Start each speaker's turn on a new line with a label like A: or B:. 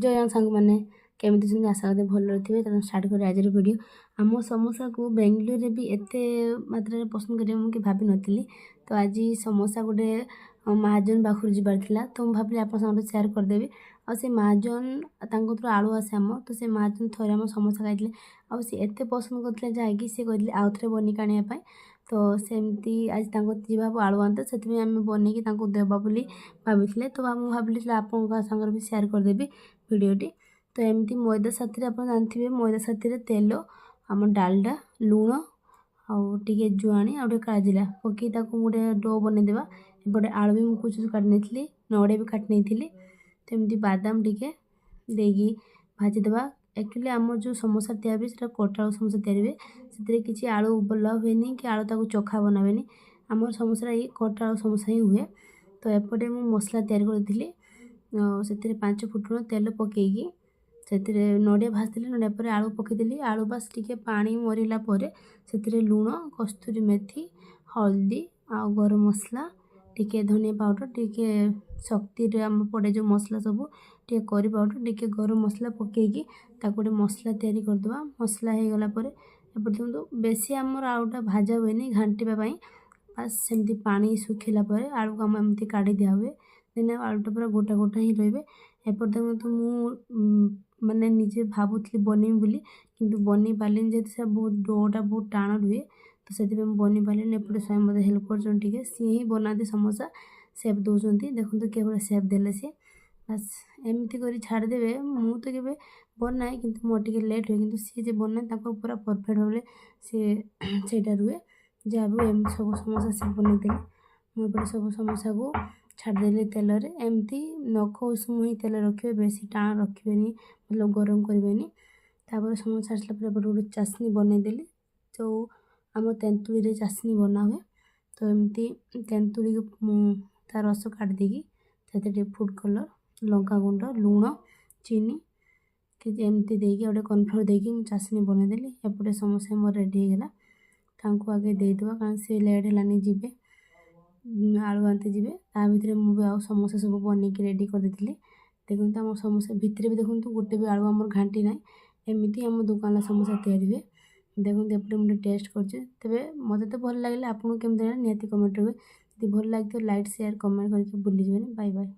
A: ଜୟ ସାଙ୍ଗମାନେ, କେମିତି ଅଛନ୍ତି? ଆଶା କରେ ଭଲରେ ଥିବେ। ତେଣୁ ଷ୍ଟାର୍ଟ କରି ଆଜିର ଭିଡ଼ିଓ। ଆମ ସମୋସାକୁ ବେଙ୍ଗଲୋରରେ ବି ଏତେ ମାତ୍ରାରେ ପସନ୍ଦ କରିବେ, ମୁଁ କି ଭାବିନଥିଲି। ତ ଆଜି ସମୋସା ଗୋଟେ ମହାଜନ ପାଖରୁ ଯିବାର ଥିଲା, ତ ମୁଁ ଭାବିଲି ଆପଣଙ୍କ ସାଙ୍ଗରେ ସେୟାର କରିଦେବି। ଆଉ ସେ ମହାଜନ, ତାଙ୍କ କତିରୁ ଆଳୁ ଆସେ ଆମ। ତ ସେ ମହାଜନ ଥରେ ଆମ ସମୋସା ଖାଇଥିଲେ ଆଉ ସେ ଏତେ ପସନ୍ଦ କରିଥିଲେ, ଯାହାକି ସେ କହିଥିଲେ ଆଉ ଥରେ ବନେଇକି ଆଣିବା ପାଇଁ। ତ ସେମିତି ଆଜି ତାଙ୍କ ଯିବାକୁ ଆଳୁ ଆଣିତେ, ସେଥିପାଇଁ ଆମେ ବନେଇକି ତାଙ୍କୁ ଦେବା ବୋଲି ଭାବିଥିଲେ। ତ ମୁଁ ଭାବିଲି ଆପଣଙ୍କ ସାଙ୍ଗରେ ବି ସେୟାର କରିଦେବି ଭିଡ଼ିଓଟି। ତ ଏମିତି ମଇଦା ସାଥିରେ, ଆପଣ ଜାଣିଥିବେ, ମଇଦା ସାଥିରେ ତେଲ, ଆମ ଡାଲଡା, ଲୁଣ ଆଉ ଟିକେ ଜୁଆଣି ଆଉ ଟିକେ କାଳା ପକେଇ ତାକୁ ଗୋଟେ do ବନେଇଦେବା। ଏପଟେ ଆଳୁ ବି ମୁଁ କୁଚି କାଟି ନେଇଥିଲି, ନଡ଼ିଆ ବି କାଟି ନେଇଥିଲି। ତ ଏମିତି ବାଦାମ ଟିକେ ଦେଇକି ଭାଜିଦେବା। ଆକ୍ଚୁଆଲି ଆମର ଯେଉଁ ସମୋସା ତିଆରି ହୁଏ, ସେଇଟା କଟା ଆଳୁ ସମୋସା ତିଆରି ହୁଏ। ସେଥିରେ କିଛି ଆଳୁ ବଲା ହୁଏନି କି ଆଳୁ ତାକୁ ଚୋଖା ବନା ହୁଏନି। ଆମର ସମୋସାଟା ଏଇ କଟା ଆଳୁ ସମୋସା ହିଁ ହୁଏ। ତ ଏପଟେ ମୁଁ ମସଲା ତିଆରି କରିଥିଲି। ସେଥିରେ ପାଞ୍ଚ ଫୁଟଣ, ତେଲ ପକେଇକି ସେଥିରେ ନଡ଼ିଆ ଭାଜିଥିଲି। ନଡ଼ିଆ ପରେ ଆଳୁ ପକେଇଦେଲି। ଆଳୁ ବାସ୍ ଟିକେ ପାଣି ମରିଲା ପରେ ସେଥିରେ ଲୁଣ, କସ୍ତୁରୀ ମେଥି, ହଳଦୀ ଆଉ ଗରମ ମସଲା, ଟିକେ ଧନିଆ ପାଉଡ଼ର, ଟିକେ ଶକ୍ତିରେ ଆମ ପଡ଼େ ଯେଉଁ ମସଲା ସବୁ, ଟିକେ କରି ପାଉଡ଼ର, ଟିକେ ଗରମ ମସଲା ପକେଇକି ତାକୁ ଗୋଟେ ମସଲା ତିଆରି କରିଦେବା। ମସଲା ହେଇଗଲା ପରେ ଏପଟେ ଦେଖନ୍ତୁ, ବେଶୀ ଆମର ଆଳୁଟା ଭଜା ହୁଏନି ଘାଣ୍ଟିବା ପାଇଁ। ବାସ୍ ସେମିତି ପାଣି ଶୁଖିଲା ପରେ ଆଳୁକୁ ଆମ ଏମିତି କାଢ଼ି ଦିଆ ହୁଏ। ଦେନ୍ ଆଳୁଟା ପୁରା ଗୋଟା ଗୋଟା ହିଁ ରହିବେ। ଏପଟେ ଦେଖନ୍ତୁ, ମୁଁ ମାନେ ନିଜେ ଭାବୁଥିଲି ବନେଇବି ବୋଲି, କିନ୍ତୁ ବନେଇ ପାରିଲିନି, ଯେହେତୁ ସେ ବହୁତ ଡୋଟା ବହୁତ ଟାଣ ରୁହେ। ତ ସେଥିପାଇଁ ମୁଁ ବନେଇ ପାରିଲିନି। ଏପଟେ ସ୍ୱାମୀ ମୋତେ ହେଲ୍ପ କରୁଛନ୍ତି ଟିକେ। ସିଏ ହିଁ ବନାନ୍ତି ସମୋସା, ସେପ୍ ଦେଉଛନ୍ତି। ଦେଖନ୍ତୁ, କେଭଳିଆ ସେପ୍ ଦେଲେ ସିଏ। ବାସ୍ ଏମିତି କରି ଛାଡ଼ିଦେବେ। ମୁଁ ତ କେବେ ବନାଏ, କିନ୍ତୁ ମୋର ଟିକେ ଲେଟ୍ ହୁଏ। କିନ୍ତୁ ସିଏ ଯେ ବନାଏ, ତାଙ୍କର ପୁରା ପରଫେକ୍ଟ ଭାବରେ ସିଏ ସେଇଟା ରୁହେ। ଯାହା ବି ଏମିତି ସବୁ ସମୋସା ସେ ବନେଇଦେଲେ। ମୁଁ ଏପଟେ ସବୁ ସମୋସାକୁ ଛାଡ଼ିଦେଲି ତେଲରେ। ଏମିତି ନଖ ଉଷୁମ ହିଁ ତେଲ ରଖିବେ, ବେଶୀ ଟାଣ ରଖିବେନି, ମତଲବ ଗରମ କରିବେନି। ତାପରେ ସମୋସା ଆସିଲା ପରେ ଏପଟେ ଗୋଟେ ଚାସନି ବନେଇଦେଲି, ଯେଉଁ ଆମ ତେନ୍ତୁଳିରେ ଚାସନି ବନା ହୁଏ। ତ ଏମିତି ତେନ୍ତୁଳିକୁ ମୁଁ ତା ରସ କାଢ଼ି ଦେଇକି ସେଥିରେ ଟିକେ ଫୁଡ଼୍ କଲର୍, ଲଙ୍କା ଗୁଣ୍ଡ, ଲୁଣ, ଚିନି ଏମିତି ଦେଇକି, ଗୋଟେ କର୍ଣ୍ଣଫ୍ଲୋର୍ ଦେଇକି ମୁଁ ଚାସନି ବନେଇଦେଲି। ଏପଟେ ସମୋସା ମୋର ରେଡ଼ି ହେଇଗଲା। ତାଙ୍କୁ ଆଗେ ଦେଇଦେବା, କାରଣ ସେ ଲେଟ୍ ହେଲାନି, ଯିବେ, ଆଳୁ ଆଣିତେ ଯିବେ। ତା ଭିତରେ ମୁଁ ବି ଆଉ ସମୋସା ସବୁ ବନେଇକି ରେଡ଼ି କରିଦେଇଥିଲି। ଦେଖନ୍ତୁ, ଆମ ସମୋସା ଭିତରେ ବି ଦେଖନ୍ତୁ, ଗୋଟେ ବି ଆଳୁ ଆମର ଘାଣ୍ଟି ନାହିଁ। ଏମିତି ଆମ ଦୋକାନରେ ସମୋସା ତିଆରି ହୁଏ। ଦେଖନ୍ତୁ, ଏପଟେ ମୁଁ ଟିକେ ଟେଷ୍ଟ କରୁଛି। ତେବେ ମୋତେ ତ ଭଲ ଲାଗିଲା, ଆପଣଙ୍କୁ କେମିତି ଲାଗିଲା ନିହାତି କମେଣ୍ଟ କରିବେ। ଯଦି ଭଲ ଲାଗିଥିବ, ଲାଇକ୍, ସେୟାର, କମେଣ୍ଟ କରିକି ଭୁଲିଯିବେନି। Bye bye.